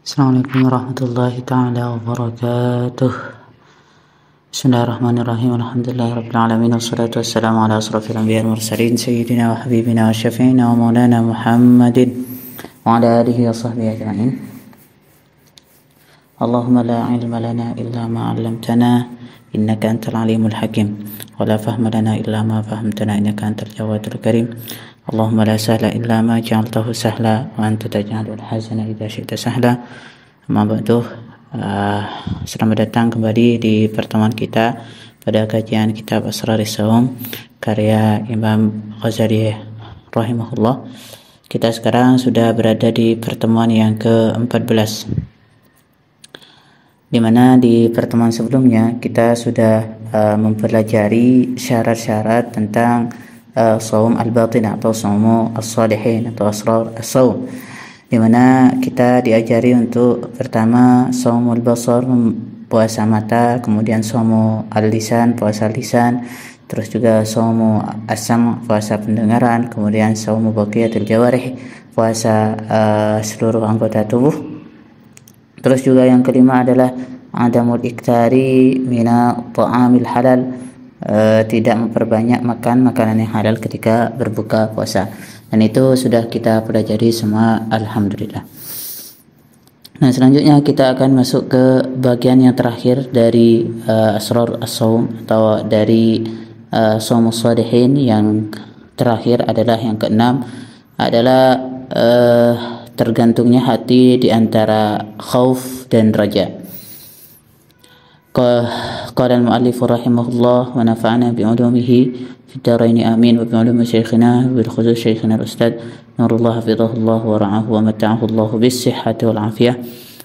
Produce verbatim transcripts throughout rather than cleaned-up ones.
Assalamualaikum warahmatullahi taala wabarakatuh. Bismillahirrahmanirrahim. Alhamdulillahirabbil alamin, wassalatu wassalamu ala asrafil anbiya wal mursalin, sayyidina wa habibina wa syafi'ina wa maulana Muhammadin wa ala alihi wa sahbihi ajma'in. Allahumma la ilma lana illa ma 'allamtana, innaka antal alimul hakim. Wa la fahma lana illa ma fahamtana, innaka antal jawadul karim. Allahumma la sahla illa ma ja'altahu sahla, wa anta taj'alul hazana idza syi'ta sahla. Amma ba'du, eh, selamat datang kembali di pertemuan kita pada kajian kitab Asraris Saum karya Imam Ghazali rahimahullah. Kita sekarang sudah berada di pertemuan yang keempat belas, di mana di pertemuan sebelumnya kita sudah, eh, mempelajari syarat-syarat tentang, eh, saum al-batin atau saumu as-salihin atau asrar as-saum, di mana kita diajari untuk pertama saumul basar, mem-, puasa mata, kemudian saumu al-lisan, puasa lisan, terus juga saumu as-sam, puasa pendengaran, kemudian saumu baqiyatil jawarih, puasa, eh, seluruh anggota tubuh. Terus juga yang kelima adalah adamul iktari mina ta'amil halal, eh, tidak memperbanyak makan makanan yang halal ketika berbuka puasa. Dan itu sudah kita pelajari semua, alhamdulillah. Nah, selanjutnya kita akan masuk ke bagian yang terakhir dari, eh, asrar as-saum atau dari, eh, saumus salihin. Yang terakhir adalah yang keenam, adalah, eh, tergantungnya hati di antara khauf dan raja. Qa-, qala al-mu'allif rahimahullah wa nafa'ana bi ulumihi fid daraini amin wa bi ulumi syaikhina bil khusus syaikhina al-ustadz Nurullah hafizahullah wa ra'ahu wa mata'ahu Allah bis sihhati wal afiyah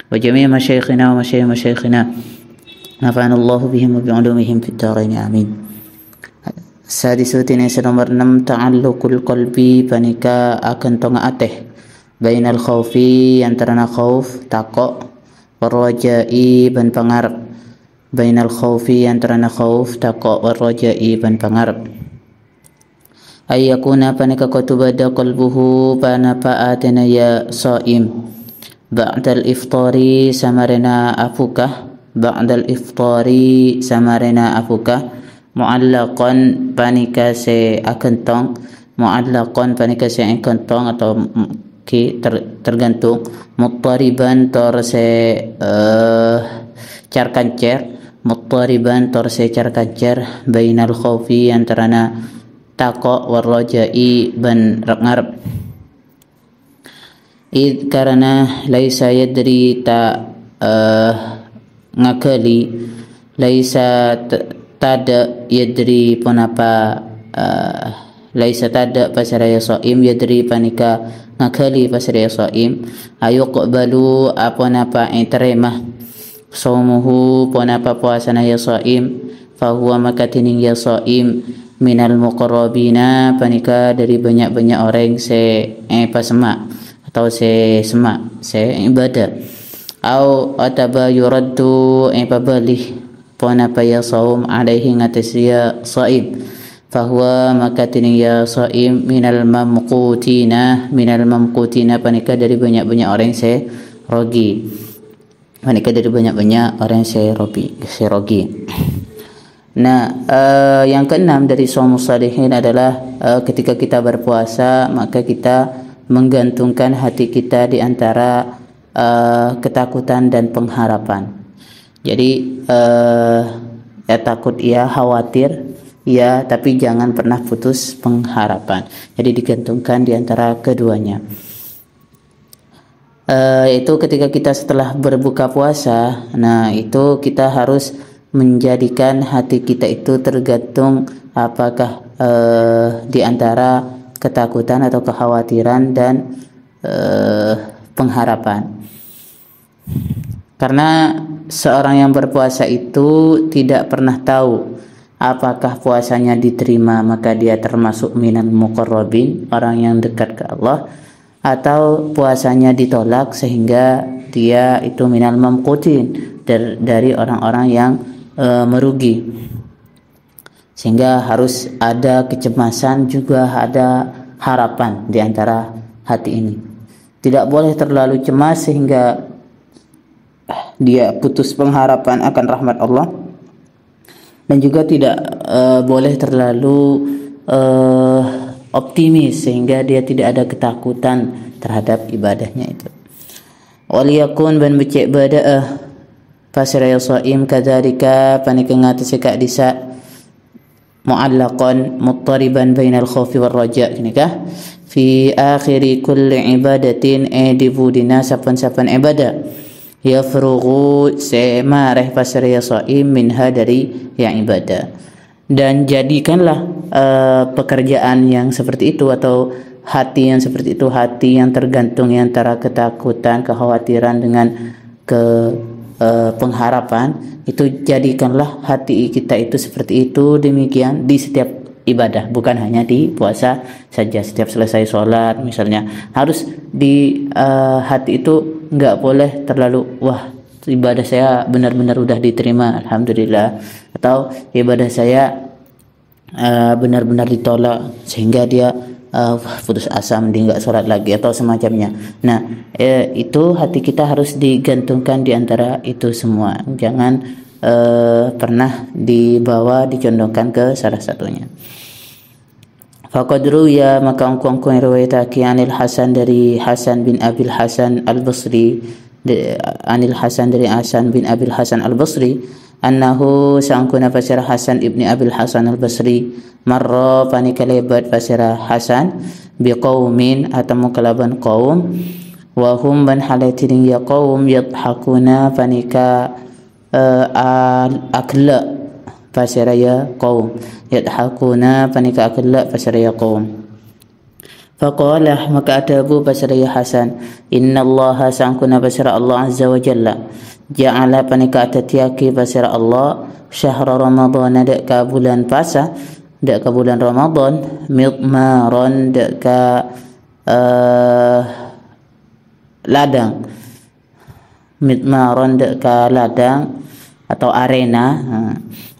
wa jami'i masyaikhina wa masyayikh masyaikhina nafa'ana Allah bihim wa bi ulumihim fid daraini amin. Sadisu tine se nomor enam, ta'alluqul qalbi, paneka agantonga ate. Bainal khaufi, antarana khauf, tako', war raja'i, ban pangarep. Bainal khaufi, antarana khauf, tako', war raja'i, ban pangarep. Ayyakuna, paneka kodu bada, qalbuhu, panapa atena ya shaim. Ba'dal iftari, samarena abuka. Ba'dal iftari, samarena abuka. Mu'allaqan, paneka se agantong. Mu'allaqan, paneka se agantong atau m-, ki-, ter-, tergantung. Muttariban, tor se, eh, car-kancer. Muttariban, tor se car-kancer. Bainal khaufi, antarana tako', war raja'i, ban rep-ngarep. Id, karana laisa yadri ta-, eh, ngagali, laisa t-, tada yadri ponapa, eh, laisa tada pasera ya shaim, yadri paneka ngagali pasera ya shaim, ayuqbalu aponapa etarema. Shaumuhu, ponapa puasana ya shaim, fahuwa, maka dening ya shaim, minal muqarrabina, paneka dari banyak-banyak oreng se epasemma' atau se semma', se ibadah. Au ataba yuraddu, epabali ponapa ya shaum, alaihi, ngatesi ya shaim, fahuwa, maka dening ya shaim, minal mamqutina, minal mamqutina, paneka dari banyak-banyak oreng se rogi. Paneka dari banyak-banyak oreng se robi-, se rogi. Nah, eh, yang keenam dari saumus salihin adalah, eh, ketika kita berpuasa, maka kita menggantungkan hati kita di antara, eh, ketakutan dan pengharapan. Jadi, eh, ya takut, ya khawatir, ya, tapi jangan pernah putus pengharapan. Jadi digantungkan di antara keduanya. Eh, itu ketika kita setelah berbuka puasa, nah, itu kita harus menjadikan hati kita itu tergantung apakah, eh, di antara ketakutan atau kekhawatiran dan, eh, pengharapan. Karena seorang yang berpuasa itu tidak pernah tahu apakah puasanya diterima, maka dia termasuk minal muqarrabin, orang yang dekat ke Allah, atau puasanya ditolak sehingga dia itu minal mamqutin, dar-, dari orang-orang yang, eh, merugi. Sehingga harus ada kecemasan, juga ada harapan di antara hati ini. Tidak boleh terlalu cemas sehingga dia putus pengharapan akan rahmat Allah, dan juga tidak, eh, boleh terlalu, eh, optimis sehingga dia tidak ada ketakutan terhadap ibadahnya itu. Waliyakun, bân becce' bâdâ'â pasèra ya shaim kadzalika, panèka ngatesè ka'dissa', mu'allaqan muttariban bainal khaufi war raja', ghânèka, fi akhiri kulli ibadatin, è dhi-budhina sampon-sampon ibadah, yafrughu, sè marè pasèra ya shaim, minha, dari yang ibadah. Dan jadikanlah, eh, pekerjaan yang seperti itu atau hati yang seperti itu, hati yang tergantung antara ketakutan, kekhawatiran dengan ke, eh, pengharapan, itu jadikanlah hati kita itu seperti itu, demikian di setiap ibadah, bukan hanya di puasa saja. Setiap selesai sholat misalnya, harus di, eh, hati itu nggak boleh terlalu, "Wah, ibadah saya benar-benar udah diterima, alhamdulillah," atau, "Ibadah saya, eh, benar-benar ditolak," sehingga dia, eh, putus asa, mending nggak sholat lagi, atau semacamnya. Nah, eh, itu hati kita harus digantungkan di antara itu semua. Jangan, eh, pernah dibawa, dicondongkan ke salah satunya. Faqad ruwiya, maka ongghu-ongghu riwayataghi, anil Hasan, dari Hasan bin Abil Hasan Al-Basri, de-, anil Hasan, dari Hasan bin Abil Hasan Al-Basri, annahu, saongghuna pasèra Hasan ibni Abil Hasan Al-Basri, marra, panèka lèbât pasèra Hasan, biqaumin, atemmo kalabân qaum, wa hum, bân halè dhinèng ya qaum, yadhakuna, panèka eh, a-, aghellâ' pasèra ya qaum. Yadhakuna, panèka aghellâ' pasèra ya qaum. Faqala, maka adhâbu pasèra ya Hasan, "Innallaha, saongghuna pasèra Allah Azza wa Jalla, ja'ala, panèka adhâddhiyaghi pasèra Allah, syahra Ramadhana, dâ' ka bulân pasa, dâ' ka bulân Ramadhan, midmaran, dâ' ka, eh, ladang." Midmaran, dâ' ka ladang atau arena, ha.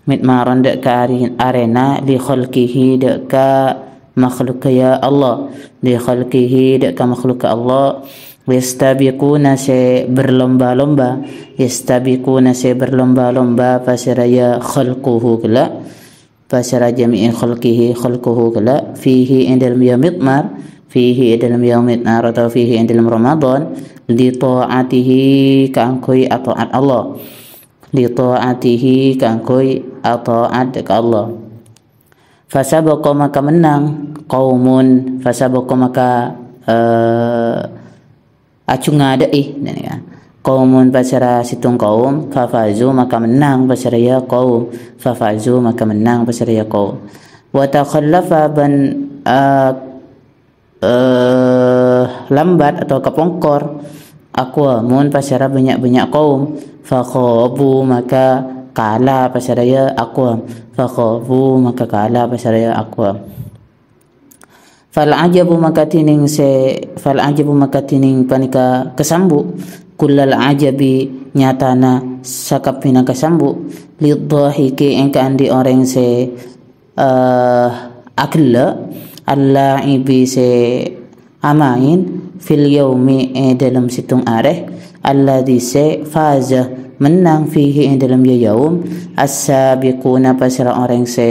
Midmaran, dâ' ka ari-, arena, li khalqihi, dâ' ka makhlukka ya Allah, li khalqihi, dâ' ka makhlukka Allah, yastabiquna, sè berlomba-lomba, yastabiquna, sè berlomba-lomba, pasèra ya khalquhu ghellâ', pasèra jami'i khalqihi, khalquhu ghellâ', fihi, è dâlem ya midmar, fihi, è dâlem ya midmar, atau fihi, è dâlem Ramadhan, li ta'atihi, kaangghuy ata'at Allah. Li ta'atihi, kaangghuy ata'at ka Allah. Fasabaqa, maka mennang, qaumun, fasabaqa, maka, eh, ajhungadâ'i, ghânèka. Qaumun, pasèra sèttong qaum, fafazu, maka mennang pasèra ya qaum, fafazu, maka mennang pasèra ya qaum. Wa takhallafa, bân, eh, eh, lambat atau kapongkor, aqwamun, pasèra bânnya'-bânnya' qaum, fakhabu, maka kala pasèra ya aqwam, fakhabu, maka kala pasèra ya aqwam. Fal ajabu, maka dhinèng sè, fal ajabu, maka dhinèng panèka kasambu', kullal ajabi, nyatana sakabbhiyânna kasambu', liddhahiki, èngka'an dhi' orèng sè, eh, aghellâ', al-la'ibi, sè amaèn, fil yaumi, è dâlem sèttong arè, alladzi, sè faza, mennang, fihi, è dâlem ya yaum, as-sabiquna, pasèra orèng sè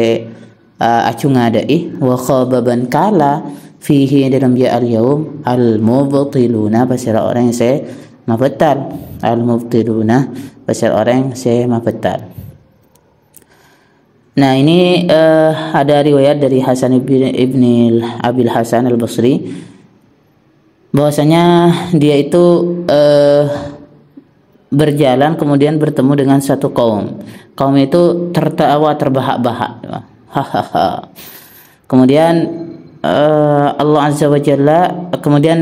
eh, ajhungadâ'i, wa khaba, bân kala, fihi, è dâlem ya al-yaum, al-mubtiluna, pasèra orèng sè mabâtal. Al-mubtiluna, pasèra orèng sè mabâtal. Nah, ini, eh, ada riwayat dari Hasan ibni, ibni Abil Hasan Al-Basri, bahwasanya dia itu, eh, berjalan kemudian bertemu dengan satu kaum. Kaum itu tertawa terbahak-bahak. Hahaha. Kemudian, eh, Allah Azza wa Jalla, kemudian,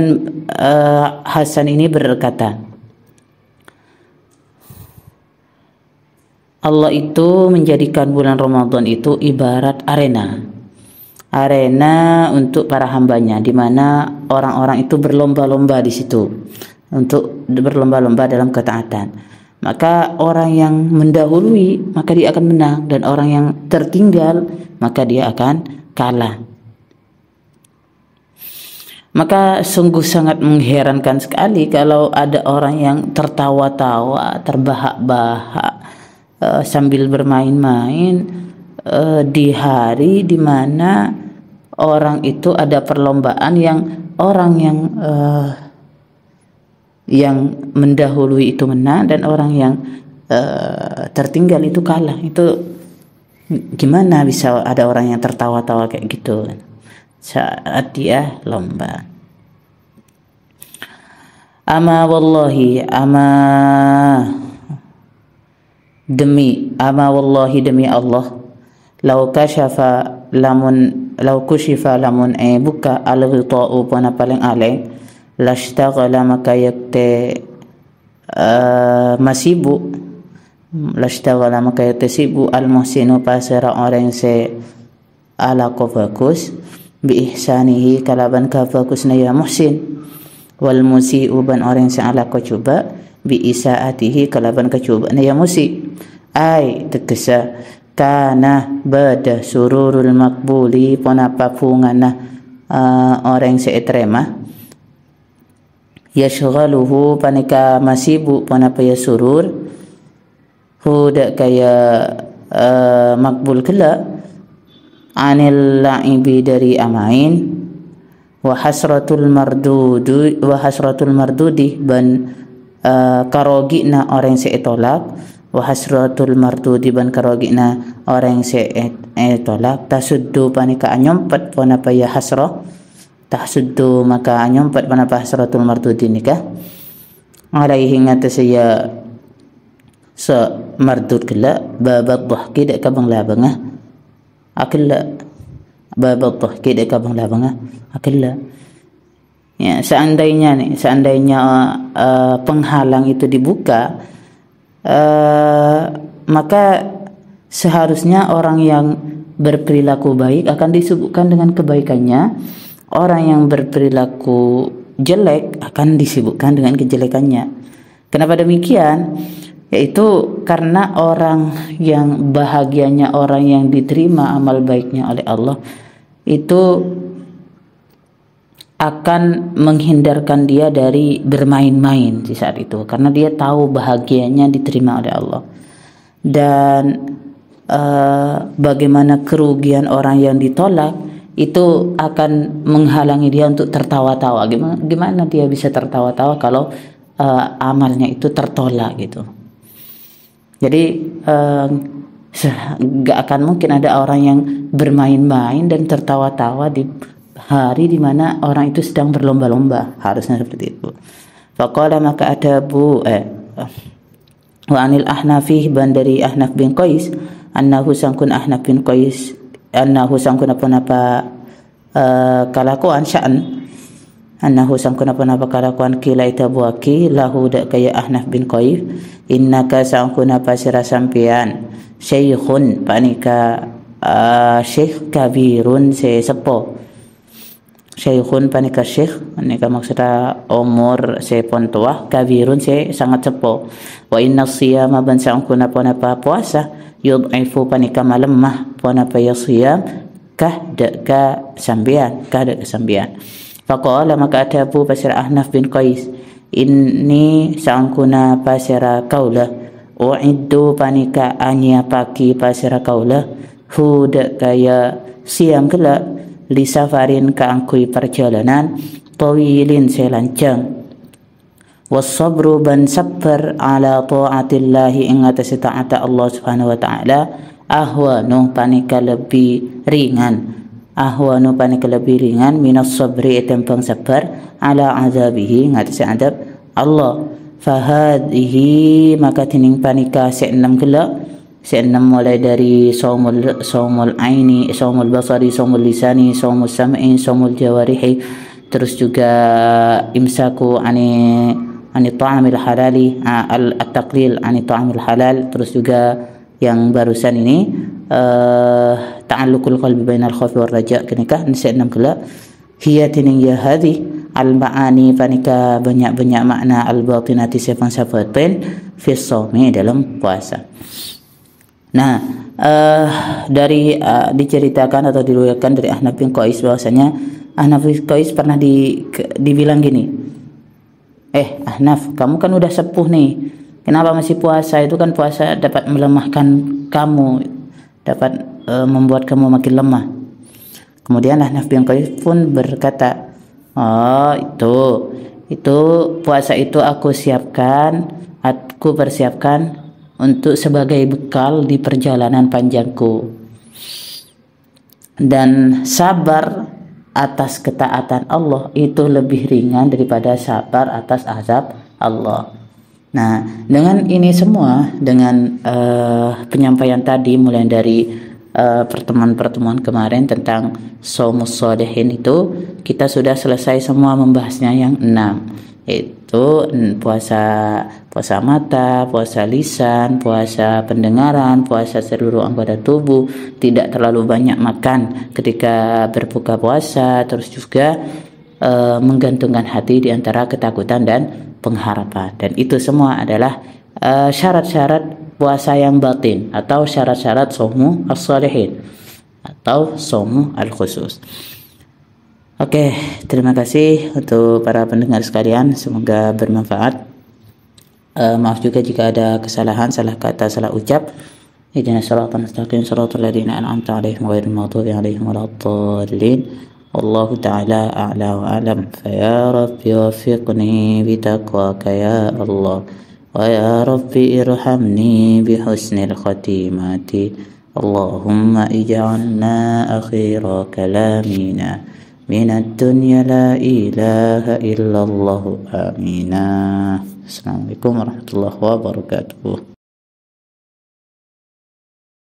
eh, Hasan ini berkata, Allah itu menjadikan bulan Ramadan itu ibarat arena. Arena untuk para hambanya, di mana orang-orang itu berlomba-lomba di situ. Untuk berlomba-lomba dalam ketaatan. Maka orang yang mendahului, maka dia akan menang. Dan orang yang tertinggal, maka dia akan kalah. Maka sungguh sangat mengherankan sekali kalau ada orang yang tertawa-tawa, terbahak-bahak, eh, sambil bermain-main, eh, di hari di mana orang itu ada perlombaan yang orang yang, eh, yang mendahului itu menang dan orang yang, eh, tertinggal itu kalah. Itu gimana bisa ada orang yang tertawa-tawa kayak gitu saat dia lomba? Ama wallahi, ama demi, ama wallahi, demi Allah, lau kasyafa lamun, lau kusyifa lamun èbukka al-ghita'u ponapa lèng-alèng, lashtaghala maka yekte, eh, masibu, lashtaghala maka yekte sibu al-muhsinu pasèra orèng sè alako bagus, bi ihsanihi kalaban kabagusna ya muhsin, wal musi'u ban orèng sè alako jhubâ', bi isaatihi kalaban kajhubâ'na ya musi'. Ai, tegessa, kana bâdâ sururul maqbuli ponapa bhungana, eh, orèng sè ètarèma, yasyghaluhu panèka masibu ponapa ya surur, hu dâ' ka ya, eh, maqbul ghellâ', anil la'ibi dâri amain, wa hasratul mardudu, wa hasratul mardudi ban, eh, karogi'na orèng sè ètolak, wa hasratul mardudi ban karogi'na orèng sè è-, ètolak, tasuddu panèka anyompet ponapa ya hasrah, tasuddu maka anyompet ponapa hasratul mardudi nèka, alaihi ngatasè ya sè mardud ghellâ', babad dhahki dâ' ka bâng-labângnga aghellâ'. Babad dhahki dâ' ka bâng-labângnga aghellâ'. Ya, seandainya nih, seandainya, eh, penghalang itu dibuka, eh, maka seharusnya orang yang berperilaku baik akan disibukkan dengan kebaikannya, orang yang berperilaku jelek akan disibukkan dengan kejelekannya. Kenapa demikian? Yaitu karena orang yang bahagianya, orang yang diterima amal baiknya oleh Allah, itu akan menghindarkan dia dari bermain-main di saat itu, karena dia tahu bahagianya diterima oleh Allah. Dan, eh, bagaimana kerugian orang yang ditolak itu akan menghalangi dia untuk tertawa-tawa. Gimana, gimana dia bisa tertawa-tawa kalau, eh, amalnya itu tertolak gitu? Jadi, eh, se-, nggak akan mungkin ada orang yang bermain-main dan tertawa-tawa di hari di mana orang itu sedang berlomba-lomba. Harusnya seperti itu. Faqala maka adhabu, eh, wa anil Ahnafi ban dâri Ahnaf bin Qais, annahu sangkun Ahnaf bin Qais, annahu sangkun apa-napa eh, kalakowan sya'an. Annahu sangkun apa-napa kalakowan qila èdhâbuwâghi lahu dâ' ka ya Ahnaf bin Qais, "Innaka sangkun apa sèra sampèyan, syaikhun panèka, eh, syekh kabirun sè seppo." Syaikhun panèka syekh, panèka maksudda omor sè pon towa, kabirun sè sangat seppo. "Wa inna siyama ban sangkun apa-napa powasa, yud'ifu panèka malemma, ponapa ya siyam, kah dâ' ka sampèyan, kah dâ' ka sampèyan." Faqala maka adhâbu pasèra Ahnaf bin Qais, "Inni sangkuna pasèra kaulâ, u'iddu panèka anyèyappaghi pasèra kaulâ, hu dâ' ka ya siyam ghellâ', li safarin kaangghuy parjhâlânan, tawilin sè lanjhâng." "Was sabru ban sabbhâr ala ta'atillahi ing atase ta'ata Allah Subhanahu wa Ta'ala, ahwanu paneka lebbi ringan." Ahwanu paneka lebbi ringan minas sabri etembang sabbhâr ala adzabihi ing atase adzab Allah. Fahadhihi maka dening paneka se ennem gella'. Se ennem mulai dari saumul, saumul aini, saumul basari, saumul lisani, saumul sam'i, saumul jawarihi. Terus juga imsaku ani, ani ta'amil halali, a-, al-, at-taqlil ani ta'amil halal. Terus juga yang barusan ini, eh, ta'alluqul qalbi bainal khaufi war raja. Kenika se ennem gella'. Hiya dening ya hadhi al-ma'ani paneka banyak-banyak makna al-batinati se bangsa batin fis shaumi dalam puasa. Nah, eh, dari, eh, diceritakan atau diriwayatkan dari Ahnaf bin Qais bahwasanya Ahnaf bin Qais pernah di-, ke-, dibilang gini, "Eh, Ahnaf, kamu kan udah sepuh nih. Kenapa masih puasa? Itu kan puasa dapat melemahkan kamu, dapat, eh, membuat kamu makin lemah." Kemudian Ahnaf bin Qais pun berkata, "Oh, itu, itu puasa itu aku siapkan, aku persiapkan untuk sebagai bekal di perjalanan panjangku." Dan sabar atas ketaatan Allah itu lebih ringan daripada sabar atas azab Allah. Nah, dengan ini semua, dengan, eh, penyampaian tadi, mulai dari, eh, pertemuan-pertemuan kemarin tentang Shaumus Shalihin itu, kita sudah selesai semua membahasnya yang enam, yaitu, mm, puasa, puasa mata, puasa lisan, puasa pendengaran, puasa seluruh anggota tubuh, tidak terlalu banyak makan ketika berbuka puasa, terus juga, eh, menggantungkan hati di antara ketakutan dan pengharapan. Dan itu semua adalah, eh, syarat-syarat puasa yang batin atau syarat-syarat Shaumu Shalihin atau Shaumu Al-Khusus. Oke, terima kasih untuk para pendengar sekalian. Semoga bermanfaat. Eh, maaf juga jika ada kesalahan, salah kata, salah ucap. اهدنا الصراط المستقيم، صراط الذين أنعمت عليهم، غير المغضوب عليهم ولا الضالين. والله تعالى أعلى وأعلم. فيا رب وفقني بتقواك يا الله، ويا رب ارحمني بحسن الخاتمة. اللهم اجعلنا آخر كلامنا من الدنيا لا إله إلا الله. آمين. السلام عليكم ورحمة الله وبركاته.